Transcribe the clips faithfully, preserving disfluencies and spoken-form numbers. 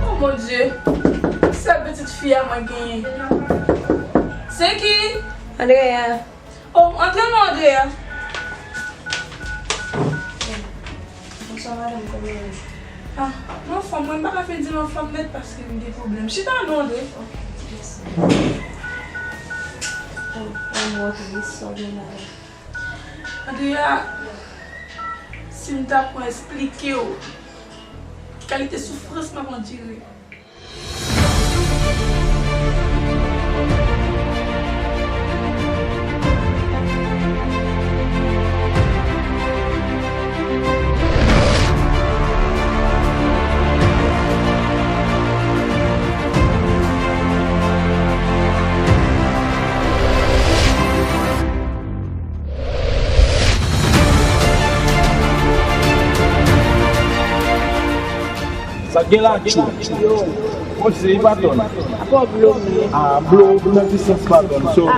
Oh mon Dieu! Sèl pitit fi a mwen genyen. Se ki? Andrea. Oh, antre non, Andrea. Bonswa, madanm, kòman w ye? Ah, m anfòm, mwen pa ka fin di m anfòm nèt paske m gen pwoblèm. Chita non, Andrea. Ok, mèsi. Oh, anmò, tris, sa w gen la. Andrea, si m ta pran esplike w ki kalite soufrans m ap andire. Sa gen la, Tchou? Yo. Bon, se Ipaton. Apa w blo m ye? Ah, blo nan ki sans Ipaton? So, ah,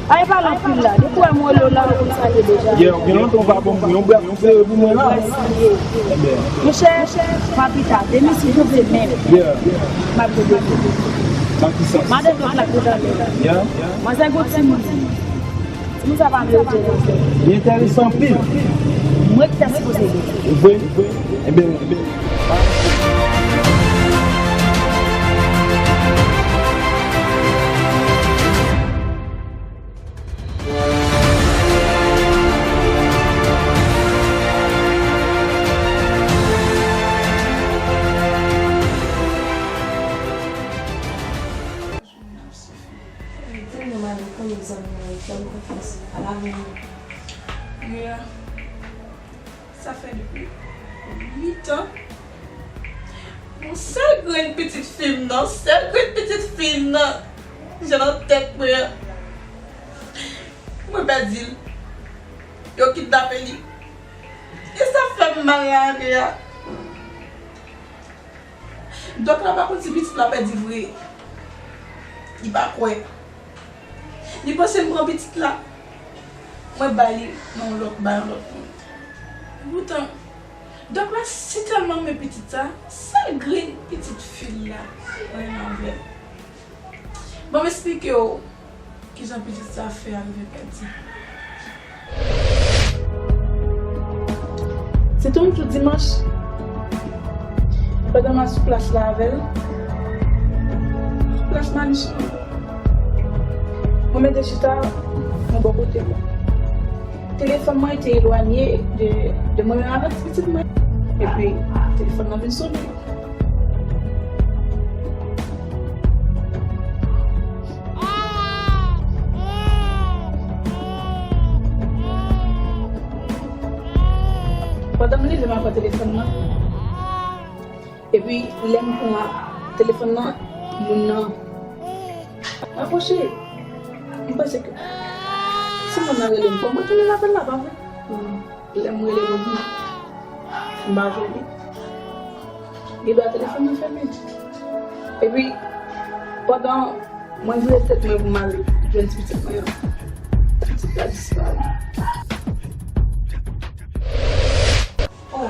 ah, e pa l anpil la. Depi w wè m rele w la, ou konn sa l ye deja. Yeah, gen lontan w pa ban m yon brèf sere pou mwen la. Mwen siye. Ebyen. Monchè, pa pita. Demen, si Bondye vle menm. Yeah. M ap jwenn de. Nan ki sans? Madan Dòk la, kote l ye la. Yeah. Manzè gon timoun. Timoun sa pa merite non. Li enterese anpil. Mwen ki ta sipoze gen. Ou vre? Ebyen, ebyen. Tèlman malere, konbyen zanmi mwen yo fè m konfyans, al avè yo. Andrea, sa fè depi uit an. Yon sèl grenn pitit fi m nan, sèl grenn pitit fi m nan, jan nan tèt mwen an. Mwen pèdi l. Yo kidnape li. E sa fè m mal la, Andrea. Dòk la pa konn si pitit la pèdi vre. Li pa kwè. Li panse m pran pitit la, mwen bay li nan yon lòt, bay yon lòt moun. Poutan, dòk la si tèlman renmen pitit sa, sèl grenn pitit fi l la renmen avè l. Ban m esplike w kijan pitit sa fè arive pèdi. Se te yon jou dimanch, pandan m a sou plas la avè l, sou plas Maniche lan, mwen mete chita yon bò kote mwen. Telefòn mwen te elwanye de, de mwen avèk pitit mwen. Epi, telefòn nan vin sonnen. Pandan m leve, m ap pran telefòn nan. Epi, lè m pran telefòn nan, moun nan rapwoche. M panse ke si moun nan rele m, fò m retounen apèl la, pa vre? Lè m rele moun nan, m pa jwenn li. Gen dwa telefòn nan fèmen. Epi, pandan mwen vire tèt mwen pou m al jwenn ti pitit mwen an, pitit la disparèt. Oh,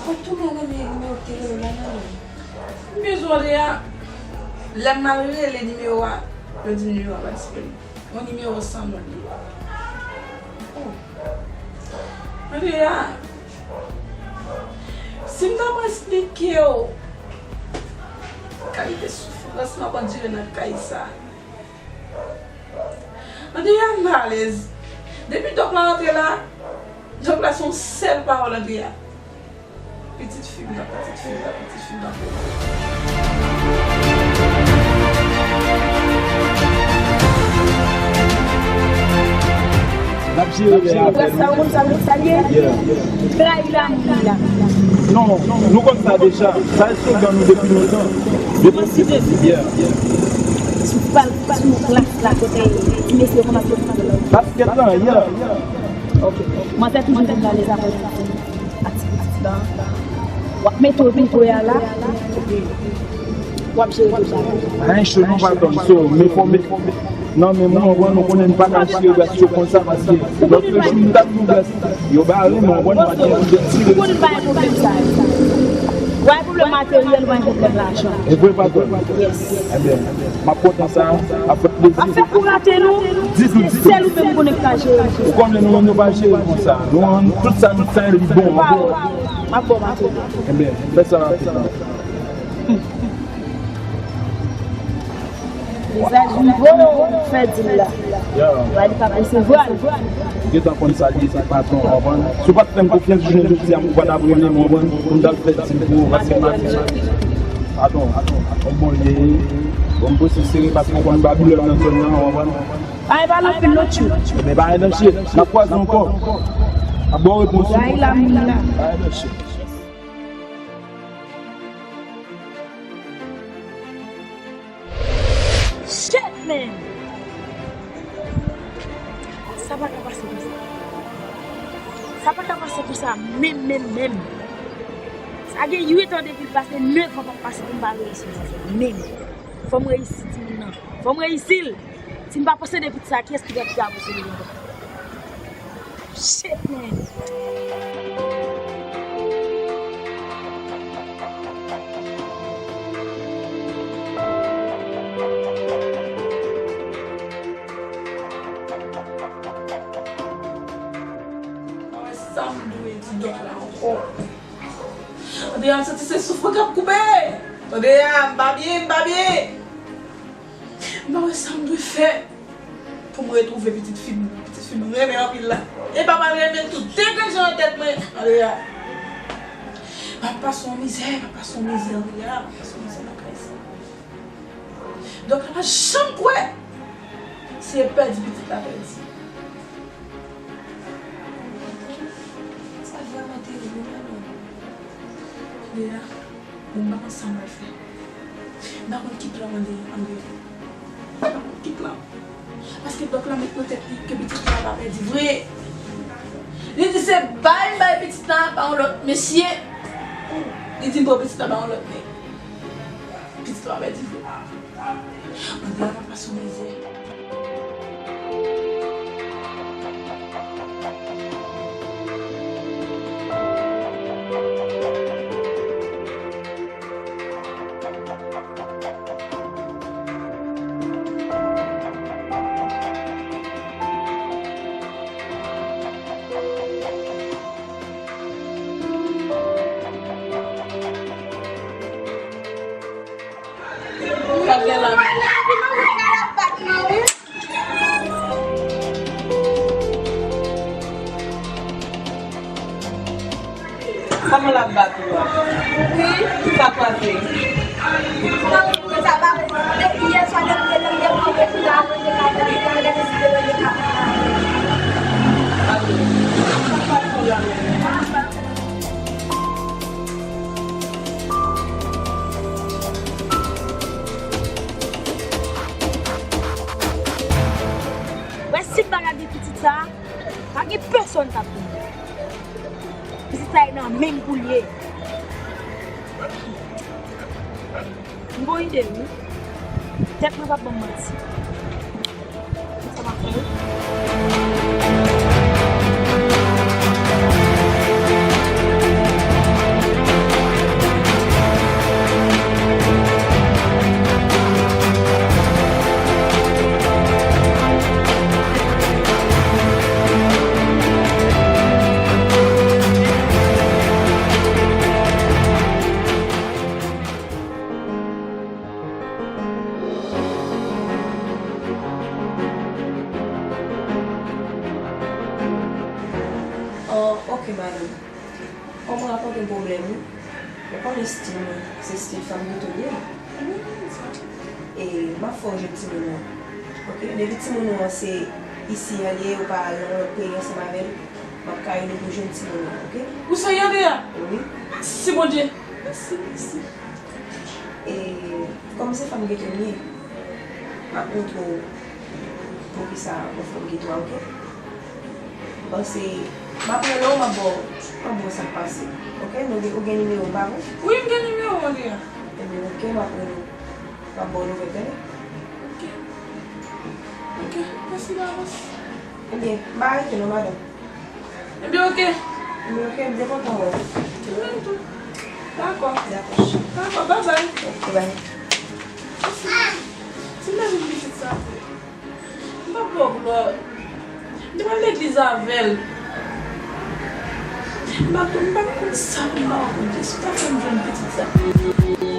ou tounen rele nimewo ki te rele la nan men. M bezwen w deja. Lè m al rele nimewo a, yo di nimewo a pa disponib. Yon nimewo san non li ye. Oh. Andrea, si m ta pral esplike w kalite soufrans m ap andire nan kay sa. Andrea, m alèz. Depi dòk la rantre la, dòk la se yon sèl pawòl, Andrea. Pitit fi m nan, pitit fi m nan, pitit fi m nan. N ap jere lè apre. Sa ou konn sa, sa l ye? Trayi lamour li la. Non, nou konn sa deja. Sa se slogan nou depi lontan. Depi, yeah, yeah. Sou pal, sou plas la kote ti mesye yo konn ap fè. Basket lan, yeah. Ok. Mwen fè toujou konn sa lè zafè ak ti pitit lan. W ap mete w tou prè a la. W ap jere tout bagay. Anyen cho nou pa tann so, men fò met nan men mwen, w konprann, nou konnen nou pa ka chire bras yo konsa, paske lòt jou m t ap fè bras yo bare, men w konprann, pa gen pou yo tire. Ou konn pa gen pwoblèm sa yo. Ou pa gen pwoblèm materyèl, ou pa gen pwoblèm lajan. E vre, patwon? Yes. Enben, m ap kontan sa, ap fè plezi. Afè pou rate nou, se sèl ou menm konnen ki ka jere. Ou konnen nou menm nou pa jere konsa. Nou, tout sa nou fè, li bon. M ap bon materyèl. Enben, fè sa rapidman. Lizaj rive, fè dil la. Ya. Wè, li pa resevwa l. Ou gentan konn sa l ye, se patwon, w konprann? Si w pa t fè m konfyans, jounen jodi a, ou pa t ap rele m, w konprann? Pou m t al fè dil pou ou, paske m ap di, patwon, yon bon lye, bon, m poze sere, paske w konn Babilòn nan zòn nan, w konprann? Ay, pa nan fil non, tchou. Men pa nan danje, n ap kwaze ankò. Ap ba w repons ou. Ay, la moun la. Pa nan danje. Shit, man! Sa pa ka pase konsa. Sa pa ka pase konsa, menm, menm, menm. Sa gen uit an depi l pase, nèf an p ap pase pou m pa reyisi nan sa, menm. Fò m reyisi timoun nan. Fò m reyisi l. Si m pa posede pitit sa, kiyès ki pral posede l ankò? Shit, man! Mwen wè sa m dwe di dòk la ankò. Andrea, m santi se souf mwen k ap koupe. Andrea, m pa byen, m pa byen. M pa wè sa m dwe fè pou m retwouve pitit fi m, pitit fi m renmen anpil la. E papa l renmen tou, deganje nan tèt mwen, Andrea. M ap pase yon mizè, m ap pase yon mizè, Andrea, m ap pase yon mizè nan kay sa. Dòk la pa janm kwè se pèdi pitit la pèdi. Sa vrèman terib, wi, madanm. Andrea, bon, m pa konn sa m pral fè. M pa konn ki plan m ande, Andrea. M pa konn ki plan. Paske dòk la met nan tèt li ke pitit la pa pèdi vre. Li di se bay m bay pitit la pa yon lòt mesye. Li di m pran pitit la ba yon lòt nèg. Pitit la pèdi vre. Andrea pa sou mizè. Sa gen la. Kòman l ap bat ou a? Wi. Sa kwaze. Sa pa, depi yè swa, depi depi yè swa, depi yè swa, depi yè swa, depi yè swa. Wè si m pa lage pitit sa, pa gen pèsonn k ap vini. Pitit sa e nan men m pou l ye. M gon ide wi. Tèt mwen p ap ban m manti. Sa m ap fè wi. Oh, ok, madanm. Kòm mwen rakonte w pwoblèm ou, ou konnen stil mwen, se stil fanm ghetto m ye. E m ap fè w jwenn timoun ou an. Ok? Depi timoun ou an se Isi a li ye, ou pa al nan yon lòt peyi ansanm avè l. M ap ka ede w pou jwenn timoun nan, oke? Ou serye, Andrea? Wi. Mèsi, Bondye. Mèsi, mèsi. E kòm se fanm geto m ye, m ap montre w poukisa yon fanm geto a, oke? M panse, m ap rele w, m ap ba w, m ap ba w sa k pase, oke? Nou gen, ou gen nimewo m, pa vre? Wi, m gen nimewo w, Andrea. Ebyen, oke, m ap rele w. M ap ba w nouvèl, tande? Oke. Oke, mèsi davans. Ebyen, m pa rete non, madanm. Ebyen, oke. Ebyen, oke, m te kontan wè w. Mwen tou. Dakò. Dakò. Dakò, babay. Oke, bay. Mèsi. Ti mèsi pitit sa. M pa pran glwa. M te pral legliz avè l. M pa konn, m pa konn sa pou m ba w konte. Si w ta fè m jwenn pitit sa.